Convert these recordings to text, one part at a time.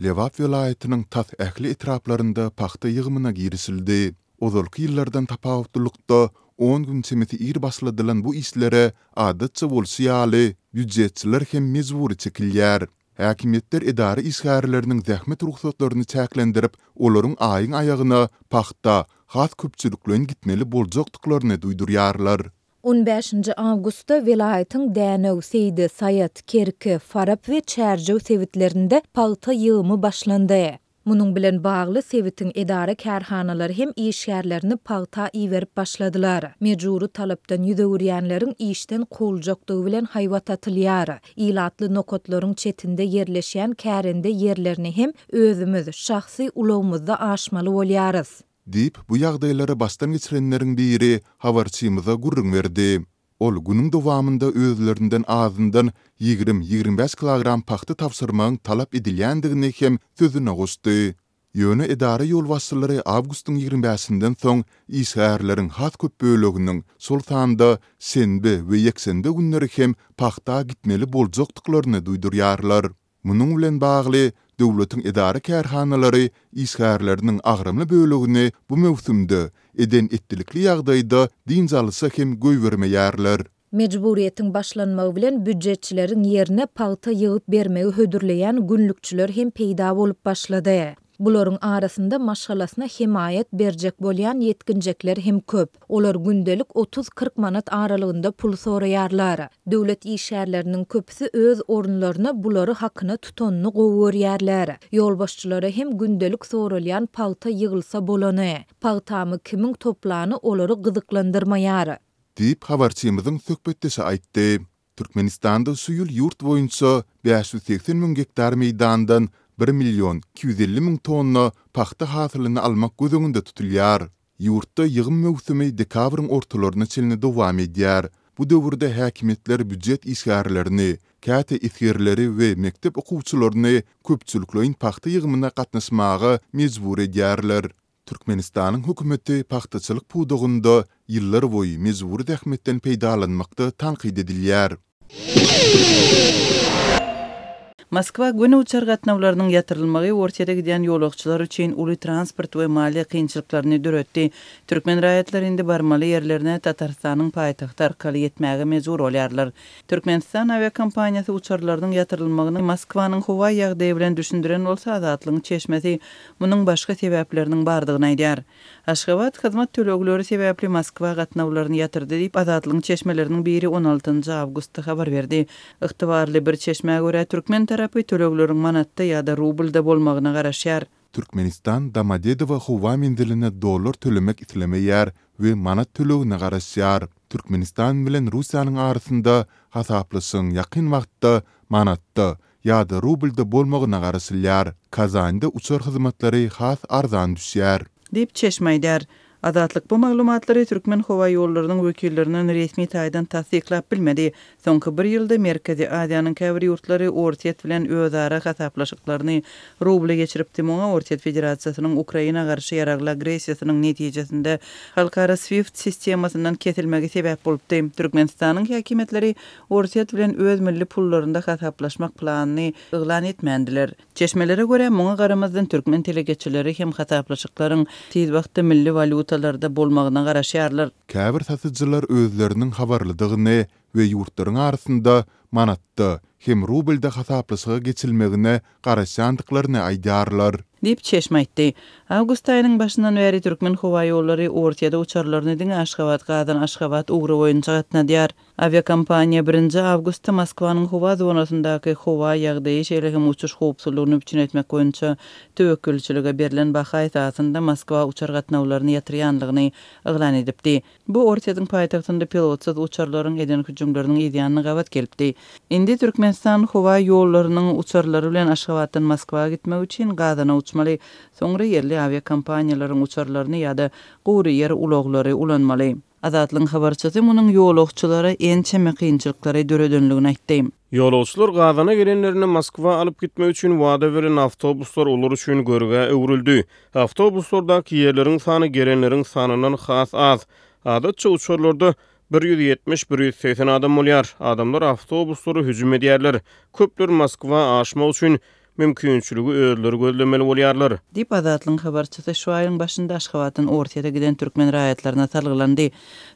Lebap welaýatynyň tas ähli etraplarynda pagta ýygymyna girişildi. Ozalky ýyllardan tapawutlylykda, on gün çemesi ir başladylan bu işlere, adatça bolşy ýaly, býujetçiler hem mejbury çekilýär. Häkimiýetler edara işgärleriniň zähmet rugsatlaryny çäklendirip, olaryň aýyň aýagyna pagta has köpçülikleýin gitmeli boljakdyklaryny duýdurýarlar. On bäşinji awgustda welaýatyň Dänew, Seýdi, Saýat, Kerki, Farap we Çärjew sebitlerinde pagta ýygymy başlandy. Munuň bilen bagly, sebitiň edara-kärhanalary hem işgärlerini pagta iberip başladylar. Mejbury talapdan ýüz öwürýänleriň işden kowuljakdygy bilen haýbat atylýar. Ilatly nokatlaryň çetinde ýerleşýän kärende ýerlerini hem özümiz, şahsy ulagymyzda aşmaly bolýarys. Diýip, bu ýagdaýlary başdan geçirenleriň biri habarçymyza gürrüň berdi. Ol günüň dowamynda özlerinden azyndan 20, 25 kilogram pagta tabşyrmagyň talap edilýändigini hem sözüne goşdy. Ýöne edara ýolbaşçylary awgustyň ýigrimi bäşinden soň işgärleriň has köp böleginiň, şol sanda şenbe we ýekşenbe günleri hem pagta gitmeli boljakdyklaryny duýdurýarlar. Munuň bilen bagly, döwletiň edara-kärhanalary işgärleriniň agramly bölegini bu möwsümde eden-etdilikli ýagdaýda dynç alyşa hem goýbermeýärler. Mejburyýetiň başlanmagy bilen býujetçileriň ýerine pagta ýygyp bermegi hödürleýän günlükçiler hem peýda bolup başlady. Bularyň arasynda maşgalasyna hemaýat berjek bolýan ýetginjekler hem köp. Olar gündelik otuz-kyrk manat aralygynda pul soraýarlar. Döwlet işgärleriniň köpüsi öz orunlaryna bulary hakyna tutanyny gowy görýärler. Ýolbaşçylara hem gündelik soralýan pagta ýygylsa bolany. Pagtamy kimiň toplany olary gyzyklandyrmaýar. Diýip, habarçymyzyň söhbetdeşi aýtdy. Türkmenistanda şu ýyl ýurt boýunça 580 müň gektar meýdandan bir million 250 müň tonna pagta hasylyny almak göz öňünde tutulýar. Ýurtda ýygym möwsümi dekabryň ortalaryna çenli dowam edýär. Bu döwürde häkimiýetler býujet işgärlerini, käte esgerleri we mekdep okuwçylaryny köpçülikleýin pagta ýygymyna gatnaşmaga mejbur edýärler. Türkmenistanyň hökümeti pagtaçylyk pudagynda ýyllarboýy mejbury zähmetden peýdalanmakda tankyt edilýär. Moskwa göni uçar gatnawlarynyň ýatyrylmagy Orsýete gidýän ýolagçylar üçin uly transport we maliýe kynçylyklaryny döretdi. Türkmen raýatlary indi barmaly ýerlerine Tatarystanyň paýtagty arkaly ýetmäge mejbur bolýarlar. Türkmenistan awiakompaniýasy uçarlarynyň ýatyrylmagyny Moskwanyň howa ýagdaýy bilen düşündiren bolsa, Azatlygyň çeşmesi munuň başga sebäpleriniň bardygyny aýdýar. Aşgabat hyzmat tölegleri sebäpli Moskwa gatnawlaryny ýatyrdy diýip, Azatlygyň çeşmeleriniň biri on altynjy awgustda habar berdi. Ygtybarly bir çeşmä görä, türkmen tarapy tölegleriň manatda ýa-da rublda bolmagyna garaşýar. Türkmenistan Domodedowo howa menziline dollar tölemek islemeýär we manat tölegine garaşýar. Türkmenistan bilen Russiýanyň arasynda hasaplaşygyň ýakyn wagtda manatda ýa-da rublda bolmagyna garaşylýar. Kazanda uçar hyzmatlary has arzan düşýär. Diýip, çeşme aýdýar. Azatlyk bu maglumatlary Türkmenhowaýollarynyň wekillerinden resmi taýdan tassyklap bilmedi. Soňky bir ýylda Merkezi Aziýanyň käbir ýurtlary Orsýet bilen özara hasaplaşyklaryny rubla geçiripdi, muňa Orsýet Federasiýasynyň Ukraina garşy ýaragly agressiýasynyň netijesinde halkara SWIFT sistemasyndan kesilmegi sebäp bolupdy. Türkmenistanyň häkimiýetleri Orsýet bilen öz milli pullarynda hasaplaşmak planyny yglan etmändiler. Çeşmelere görä, muňa garamazdan türkmen telekeçileri hem hasaplaşyklaryň tiz wagtda milli walýutalarda bolmagyna garaşýarlar. Käbir satyjylar özleriniň habarlydygyny we ýurtlaryň arasynda manatda hem rublda hasaplaşyga geçilmegine garaşýandyklaryny aýdýarlar. Diýip, çeşme aýtdy. Awgust aýynyň başyndan bäri Türkmenhowaýollary Orsýede uçarlaryny diňe Aşgabat-Gazan-Aşgabat ugry boýunça gatnadýar. Awiakompaniýa birinji awgustda Moskwanyň howa zonasyndaky howa ýagdaýy, şeýle hem uçuş howpsuzlygyny üpjün etmek boýunça töwekgelçilige berlen baha esasynda Moskwa uçar gatnawlaryny ýatyrýanlygyny yglan edipdi. Bu Orsýetiň paýtagtynda pilotsyz uçarlaryň eden hüjümleriniň yzýanyna gabat gelipdi. Indi Türkmenistan howa ýollarynyň uçarlary bilen Aşgabatdan Moskwa gitmek üçin Gazana uçmaly, soňra ýerli awiakompaniýalaryň uçarlaryny ýa-da gury ýer ulaglary ulanmaly. Azatlygyň habarçysy munuň ýolagçylara ençeme kynçylyklary döredenligini aýtdy. Ýolagçylar Gazana gelenlerinde Moskwa alyp gitmek üçin wada beren awtobuslar olar üçin görgä öwrüldi. Awtobuslardaky ýerleriň sany gelenleriň sanyndan has az. Adatça uçarlarda 170, 180 adam bolýar. Adamlar awtobuslara hüjüm edýärler. Köpler Moskwa aşmak üçin. mümkinçiligi özleri gözlemeli bolýarlar. Diýip, Azatlygyň habarçysy şu aýyň başynda Aşgabatdan Orsýete giden türkmen raýatlaryna salgylandy.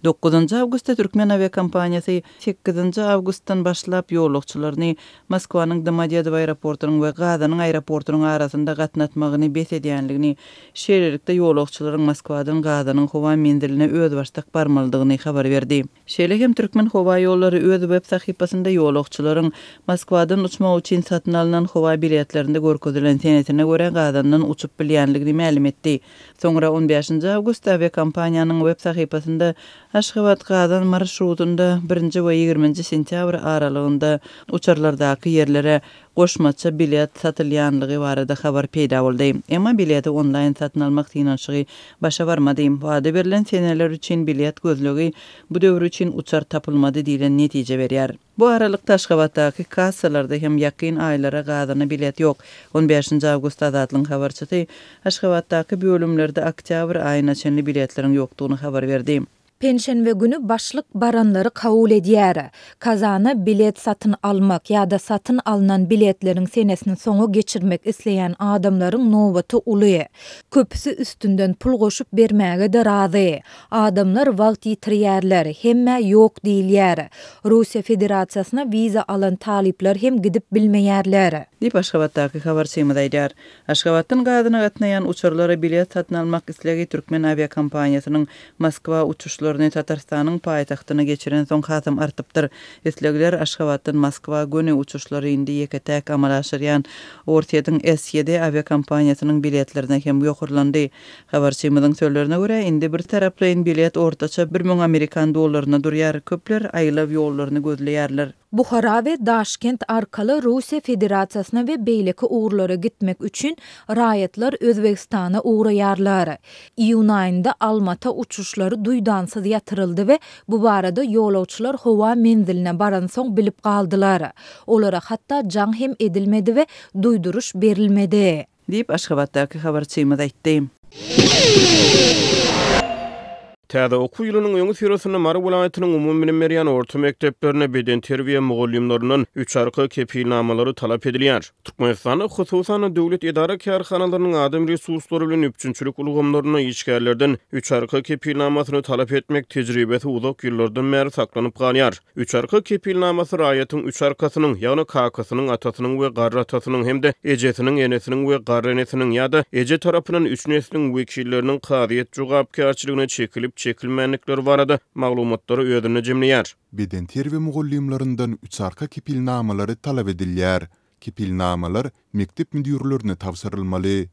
Dokuzynjy awgustda türkmen awiakompaniýasy sekizinji awgustdan başlap ýolagçylaryny Moskwanyň Domodedowo aeroportunyň we Gazanyň aeroportunyň arasynda gatnatmagyny bes edýändigini, şeýlelikde ýolagçylaryň Moskwadan Gazanyň howa menziline özbaşdak barmalydygyny habar berdi. Şeýle hem Türkmenhowaýollary öz web sahypasynda ýolagçylaryň Moskwadan uçmak üçin satyn alnan howa biletlerinde görkezilen senesine görä Gazandan uçup bilýändigini mälim etdi. Soňra on bäşinji awgustda awiakompaniýanyň web sahypasynda Aşgabat-Gazan marşrutynda birinji we ýigriminji sentýabr aralygynda uçarlardaky ýerlere goşmaça bilet satylýanlygy barada habar peýda boldy. Emma bileti onlaýn satyn almak synanyşygy başa barmady. Wada berlen seneler üçin bilet gözlegi bu döwür üçin uçar tapylmady diýlen netije berýär. Bu aralykda Aşgabatdaky kassalarda hem ýakyn aýlara Gazana bilet ýok. On bäşinji awgustda Azatlygyň habarçysy Aşgabatdaky bölümlerde oktýabr aýyna çenli biletleriň ýokdugyny habar berdi. Penşenbe güni başlyk baranlary kabul edýär. Kazana bilet satyn almak ýa-da satyn alnan biletleriň senesini soňa geçirmek isleýän adamlaryň nobaty uly. Köpüsi üstünden pul goşup bermäge-de razy. Adamlar wagt ýitirýärler, hemmä ýok diýilýär. Russiýa Federasiýasyna wiza alan talyplar hem gidip bilmeýärler. Diýip, Aşgabatdaky habarçymyz aýdýar. Aşgabatdan Gazana gatnaýan uçarlara bilet satyn almak islegi türkmen awiakompaniýasynyň Moskwa uçuşlaryny Tatarystanyň paýtagtyna geçirensoň hasam artypdyr. Islegler Aşgabatdan Moskwa göni uçuşlary indi ýeke-täk amala aşyrýan Orsýetiň SED awiakompaniýasynyň biletlerine hem ýokarlandy. Habarçymyzyň sözlerine görä, indi bir taraplaýyn bilet ortaça 1000 amerikan dollaryna durýar. Köpler aýlaw ýollaryny gözleýärler. Buhara we Daşkent arkaly Russiýa Federasiýasyna we beýleki ugurlara gitmek üçin raýatlar Özbegistana ugraýarlar. Iýun aýynda Almata uçuşlary duýdansyz ýatyryldy we bu barada ýolagçylar howa menziline baransoň bilip galdylar. Olara hatda jaň hem edilmedi we duýduryş berilmedi. Diýip, Aşgabatdaky habarçymyz aýtdy. Täze okuw ýylynyň öňüsyrasynda Mary welaýatynyň umumybilim berýän orta mekdeplerinde bedenterbiýe mugallymlaryndan üçarka kepilnamalary talap edilýär. Türkmenistanda, hususan-da, döwlet edara-kärhanalarynyň adam resurslary bilen üpjünçilik ulgamlarynda işgärlerden üçarka kepilnamasyny talap etmek tejribesi uzak ýyllardan bäri saklanyp galýar. Üçarka kepilnamasy raýatyň üç arkasynyň, ýagny kakasynyň, atasynyň we garry atasynyň hem-de ejesiniň, enesiniň we garry enesiniň ýa-da eje tarapyndan üç nesliň wekilleriniň kazyýet jogapkärçiligine çekilip-çekilmändikleri barada maglumatlary özünde jemleýär. Bedenterbiýe mugallymlaryndan üçarka kepilnamalary talap edilýär. Kepilnamalar mekdep müdirlerine tabşyrylmaly.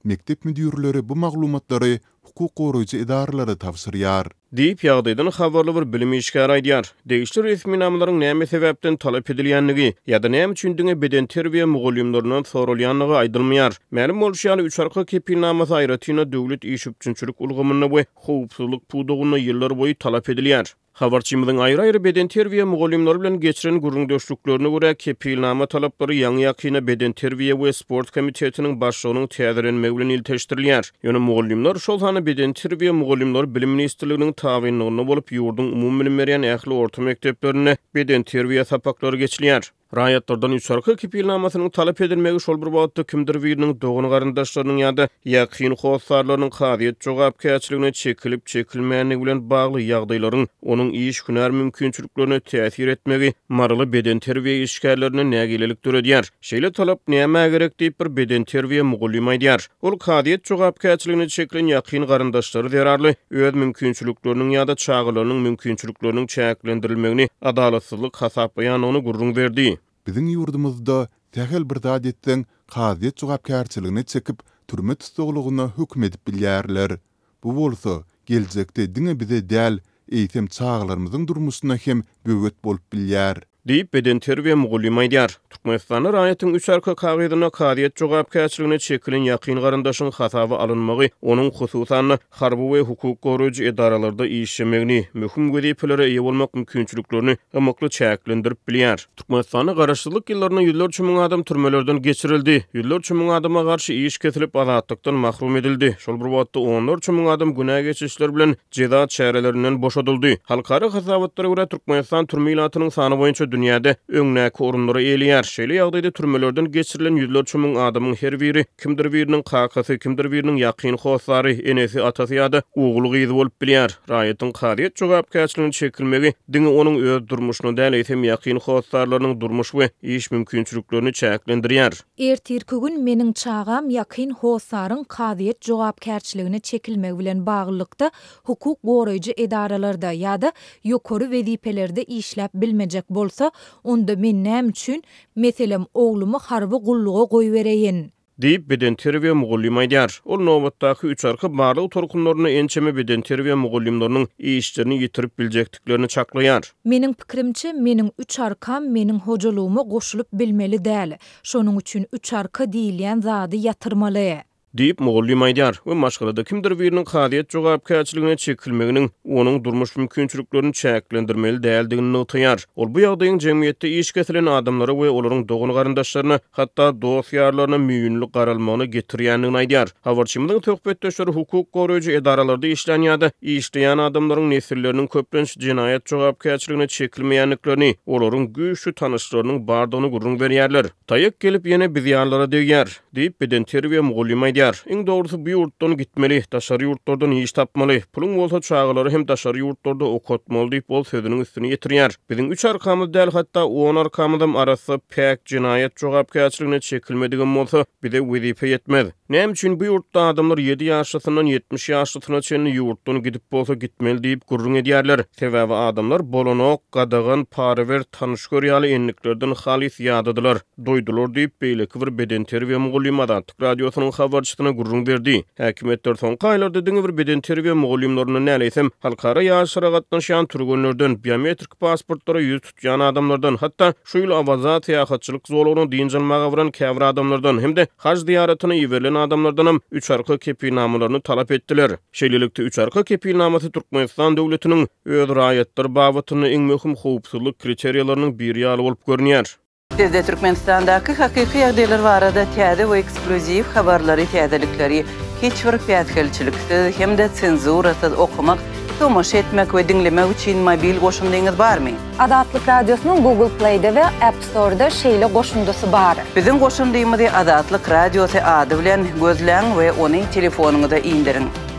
Mekdep müdirleri bu maglumatlary hukuk goraýjy edaralara tabşyrýar. Diýip, ýagdaýdan habarly bir bilim işgäri aýdýar. Degişli resminamalaryň näme sebäpden talap edilýändigi ýa-da näme üçin diňe bedenterbiýe mugallymlaryndan soralýandygy aýdylmaýar. Mälim bolşy ýaly, üç arka kepilnamasy aýratyn-da döwlet iş üpjünçilik ulgamynda we howpsuzlyk pudagynda ýyllarboýy talap edilýär. Habarçymyzyň aýry-aýry bedenterbiýe mugallymlary bilen geçiren gürrüňdeşliklerine görä, kepilnama talaplary ýaňy-ýakynda Bedenterbiýe we sport komitetiniň başlygynyň täzelenmegi bilen ilteşdirilýär. Ýöne mugallymlar, şol sanda bedenterbiýe mugallymlary Bilim ministrliginiň tabynlygynda bolup, ýurduň umumybilim berýän ähli orta mekdeplerinde bedenterbiýe sapaklary geçilýär. Raýatlardan üçarka kepilnamasynyň talap edilmegi şol bir wagtda kimdir biriniň dogan-garyndaşlarynyň ýa-da ýakyn hossarlarynyň kazyýet jogapkärçiligine çekilip-çekilmändigi bilen bagly ýagdaýlaryň onuň iş-hünär mümkinçiliklerine täsir etmegi maryly bedenterbiýe işgärlerinde nägilelik döredýär. Şeýle talap nämä gerek diýip, bir bedenterbiýe mugallymy aýdýar. Ol kazyýet jogapkärçiligine çekilen ýakyn garyndaşlary zerarly öz mümkinçilikleriniň ýa-da çagalarynyň mümkinçilikleriniň çäklendirilmegini adalatsyzlyk hasaplaýandygyny gürrüň berdi. Biziň ýurdumyzda sähel bir zat etseň, kazyýet jogapkärçiligine çekip, türme tussaglygyna höküm edip bilýärler. Bu bolsa, geljekde diňe bize däl, eýsem çagalarymyzyň durmuşyna hem böwet bolup bilýär. Diýip, bedenterbiýe mugallymy aýdýar. Türkmenistanda raýatyň üç arka kagyzynda kazyýet jogapkärçiligine çekilen ýakyn garyndaşyň hasaba alynmagy onuň, hususan-da, harby we hukuk goraýjy edaralarda işlemegini, möhüm wezipelere eýe bolmak mümkinçiliklerini ymykly çäklendirip bilýär. Türkmenistanda garaşsyzlyk ýyllarynda ýüzlerçe müň adam türmelerden geçirildi, ýüzlerçe müň adama garşy iş kesilip, azatlykdan mahrum edildi. Şol bir wagtda, onlarça müň adam günä geçişler bilen jeza çärelerinden boşadyldy. Halkara hasabatlara görä, Türkmenistan türme ilatynyň sany boýunça. dünýäde öňdäki orunlary eýeleýär. Şeýle ýagdaýda türmelerden geçirilen ýüzlerçe müň adamyň her biri kimdir biriniň kakasy, kimdir biriniň ýakyn hossary, enesi, atasy ýa-da ogly-gyzy bolup bilýär. Raýatyň kazyýet jogapkärçiligine çekilmegi diňe onuň öz durmuşyny däl, eýsem ýakyn hossarlarynyň durmuş we iş mümkinçiliklerini çäklendirýär. Ertirki gün meniň çagam ýakyn hossaryň kazyýet jogapkärçiligine çekilmegi bilen baglylykda hukuk goraýjy edaralarda ýa-da ýokary wezipelerde işläp bilmejek bolsa, onda men näme üçin, meselem, oglumy harby gulluga goýbereýin? Diýip, bedenterbiýe mugallymy aýdýar. Ol nobatdaky üç arka barlag tolkunlarynda ençeme bedenterbiýe mugallymlarynyň işlerini ýitirip biljekdiklerini çaklaýar. Meniň pikirimçe, meniň üç arkam meniň hojalygyma goşulyp bilmeli däl. Şonuň üçin üç arka diýilýän zady ýatyrmaly. Diýip, mugallym aýdýar we maşgalada kimdir biriniň kazyýet jogapkärçiligine çekilmeginiň onuň durmuş mümkinçiliklerini çäklendirmeli däldigini nygtaýar. Ol bu ýagdaýyň jemgyýetde iş kesilen adamlara we olaryň dogan-garyndaşlaryna, hatda dost-ýarlaryna müýnli garalmagyna getirýändigini aýdýar. Habarçymyzyň söhbetdeşleri hukuk goraýjy edaralarda işlän ýa-da işleýän adamlaryň nesilleriniň köplenç jenaýat jogapkärçiligine çekilmeýändiklerini, olaryň güýçli tanyşlarynyň bardygyny gürrüň berýärler. Taýak gelip ýene biz ýalylara degýär, diýip, bedenterbiýe mugallymy aýdýar. Iň dogrusy bu ýurtdan gitmeli, daşary ýurtlardan iş tapmaly. Puluň bolsa çagalary hem daşary ýurtlarda okatmaly diýip, ol sözüniň üstüni ýetirýär. Biziň üç arkamyz däl, hatda on arkamyzam arassa, päk, jenaýat jogapkärçiligine çekilmedigem bolsa, bize wezipe ýetmez. Näme üçin bu ýurtda adamlar ýedi ýaşlysyndan 70 ýaşlysyna çenli ýurtdan gidip bolsa gitmeli diýip gürrüň edýärler? Sebäbi adamlar bolanok, gadagan, para ber, tanyş gör ýaly endiklerden halys ýadadylar, doýdular diýip, beýleki bir bedenterbiýe mugallymy Azatlyk Radiosynyň habarçysyna gürrüň berdi. Häkimiýetler soňky aýlarda diňe bir bedenterbiýe mugallymlaryndan däl, eýsem, halkara ýaryşlara gatnaşýan türgenlerden, biometrik pasportlara ýüz tutýan adamlardan, hatda şu ýyl Awaza syýahatçylyk zolagyna dynç almaga baran käbir adamlardan hem-de haj zyýaratyna iberilen adamlardanam üç arka kepilnamalaryny talap etdiler. Şeýlelikde, üç arka kepilnamasy Türkmenistan döwletiniň öz raýatlary babatynda iň möhüm howpsuzlyk kriteriýalarynyň biri ýaly bolup görünýär. Sizde Türkmenistandaky hakyky ýagdaýlar barada täze we eksklýuziw habarlary, täzelikleri hiç bir päsgelçiliksiz hem-de senzurasyz okamak, tomaşa etmek we diňlemek üçin mobil goşundyňyz barmy? Azatlyk Radiosynyň Google Play-de we App Store-da şeýle goşundysy bar. Biziň goşundymyzy Azatlyk Radiosy ady bilen gözläň we ony telefonyňyza indiriň.